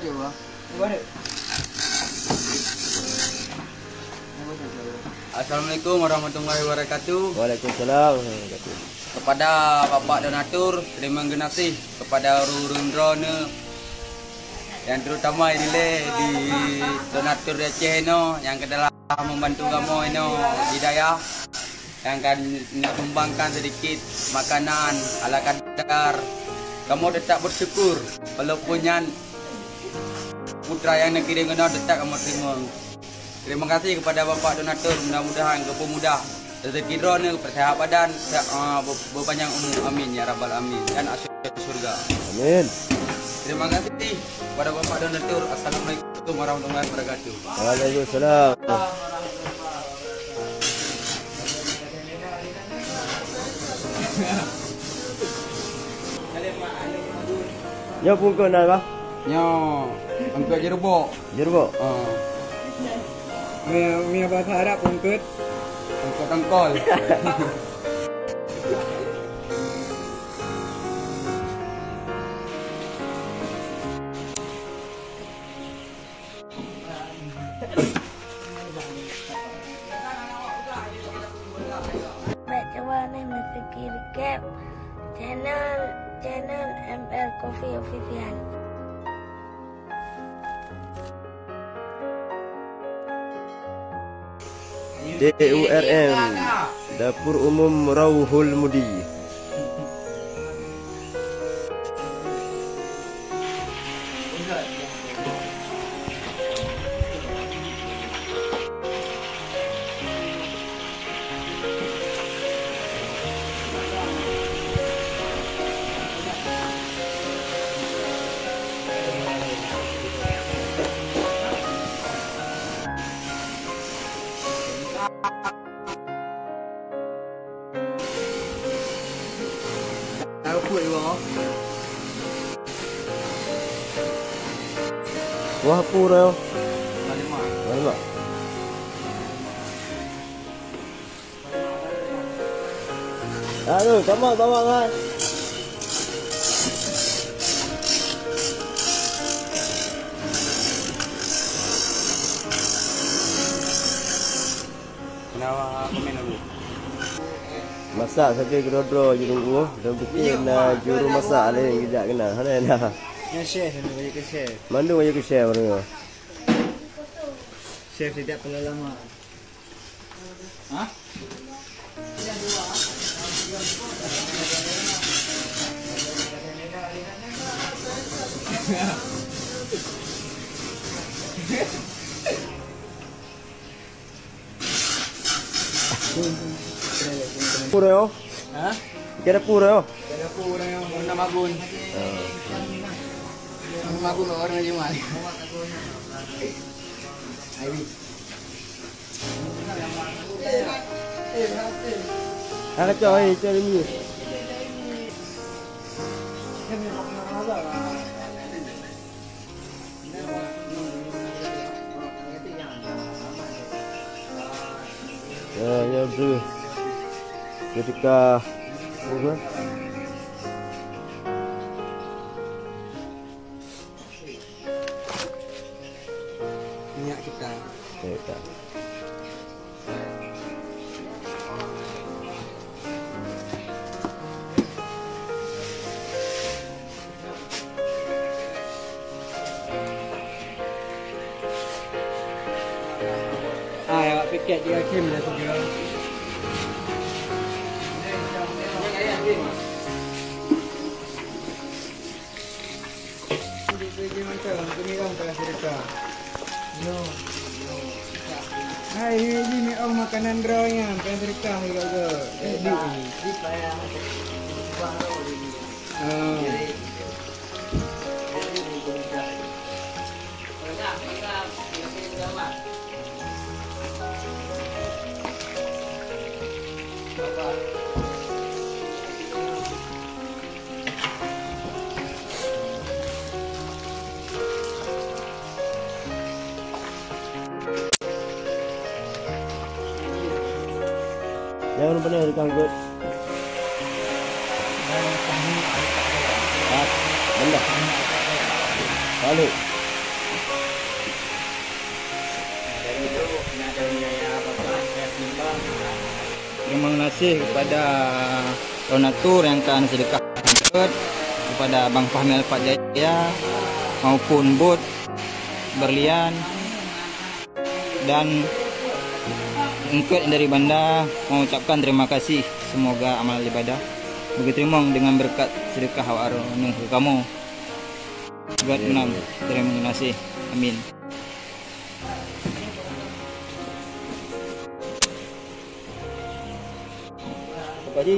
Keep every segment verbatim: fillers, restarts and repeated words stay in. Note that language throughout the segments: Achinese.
Assalamualaikum warahmatullahi wabarakatuh. Waalaikumsalam warahmatullahi wabarakatuh. Kepada Bapak Donatur, terima kasih kepada ureuëng-ureuëng droeneuh, yang terutama ilée di Donatur di Aceh inoe, yang kedalam membantu kamoe inoe di dayah, yang kan menyumbangkan sedikit makanan ala kadar. Kamoe tetap bersyukur, walaupun nyan putra nyang neukirim keunoe, tetap kamoe terima. Terima kasih kepada Bapak Donatur, mudah-mudahan geupeumudah rezeki droeneuh, peusehat badan, se-, ah, be-, beupanyang umu. Amin ya rabbal amin. Dan asyik syurga. Amin. Terima kasih kepada Bapak Donatur. Assalamualaikum warahmatullahi wabarakatuh. Waalaikumsalam. Nyoe pungkot na, bah? Nyoe pungkot jerubok. Jerubok? Ha. Mi, mi bahasa Arab pungkot. Pungkot tongkol. Bèk cuba neuh neuseuki recap channel, channel M L Coffee Official. D U R M, Dapur Umum Rauhul Mudi. Wah, pura. Malimah. Aduh, sama bawa kan. Kenapa komen aku? Masak sampai keudroe-droe ji nunggu, dan betul na juru masak lain tidak kenal. Hana dah. Yang chef, yang bagi ke chef. Mandum bagi ke chef baru. Chef tidak pernah lama. Hah? Pura yo? Hah? Kira pura yo? Kira pura yo, nama gun. Nama gun orang Jumat. Ayo. Ah, kacau, eh, cari minyak. Ya, ya, betul. Ketika, apa? Minyak kita. Minyak kita. Ah, awak piket dia Kim dah sedia. Hai, ini, ini, ini, oh, makanan droe nyan, payah sedekah juga. Eh, di, di. Ah. Jangan lupa nih, rekam, Gut. Ah, benar. Balik. kasih kepada donatur yang telah sedekah, kepada Abang Fahmi Al-Fat Jaya maupun bot berlian, dan eungkôt dari Banda mengucapkan terima kasih. Semoga amal ibadah beugeuteurimong dengan berkat sedekah awak droeneuh keu kamoe. Gét meunan, terima kasih. Amin. Jadi,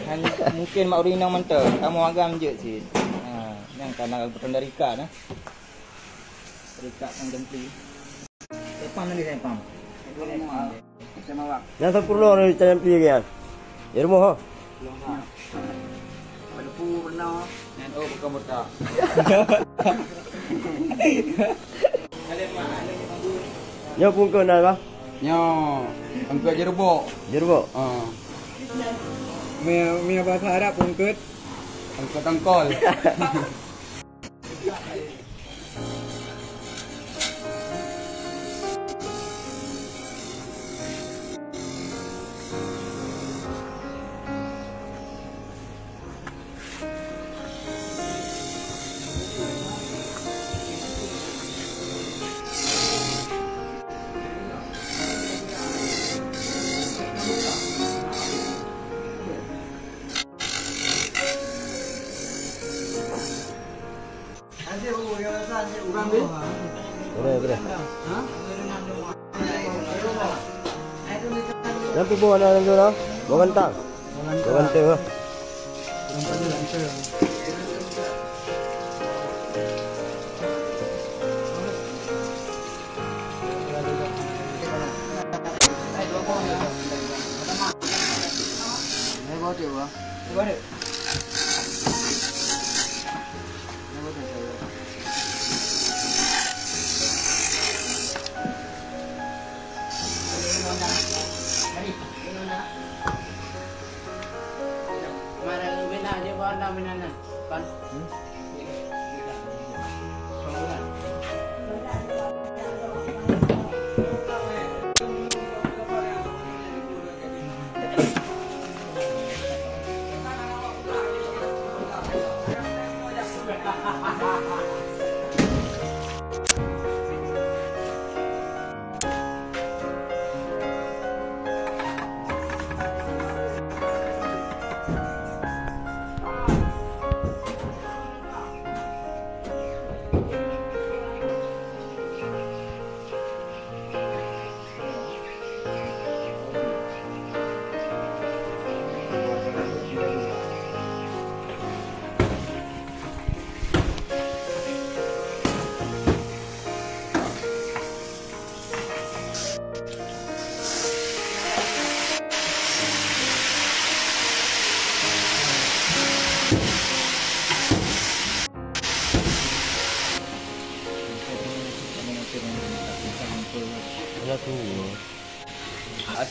han-, mungkin mak ureueng inong mantong, kamoe agam jeuet cit. Ha, nyang ka na beutôi dari ka na. Dari ka sang jampi. Saya pam nanti saya pam. Saya pam. Nyang sampurna dari Cahaya Ampli lagi, kan? Ya, rumoh, ha? Nyan, oh, bukan botak. Nyoe pungkeut na, bah? Nyoe, pungkeut jerubok. Jerubok? Ha. Mi, mi bahasa Arab pungkeut? Pungkeut tongkol. Boleh, boleh. Nanti bawa anak dulu lah. Bawa gantang. Bawa gantang lah.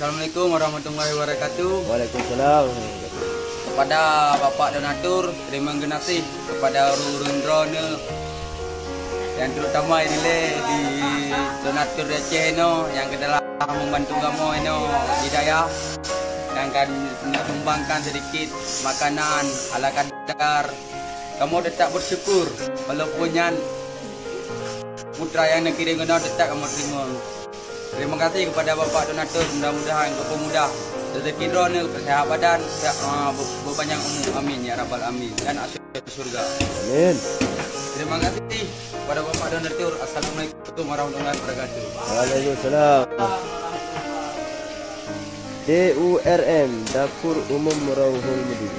Assalamualaikum warahmatullahi wabarakatuh. Waalaikumsalam. Kepada Bapak Donatur, terima kasih kepada ureueng-ureueng droeneuh, yang terutama ini le di Donatur Aceh ino, yang ke telah membantu kamoe ino di dayah, yang akan menyumbangkan sedikit makanan ala kadar. Kamoe tetap bersyukur, walaupun nyan mutra nyang neukirém keunoe tetap kamoe terima. Terima kasih kepada Bapak Donatur, mudah-mudahan geupeumudah rezeki droeneuh, sehat badan, sehat, ah, be-, beupanyang umu. Amin ya rabbal alamin. Dan asyik syurga. Amin. Terima kasih kepada Bapak Donatur. Assalamualaikum warahmatullahi wabarakatuh. Waalaikumsalam. D U R M, Dapur Umum Rauhul Mudi.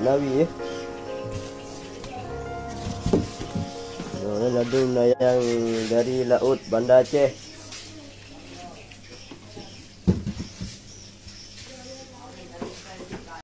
Nawi, eh? Nyoe ladôm na nyang dari laôt Banda Aceh.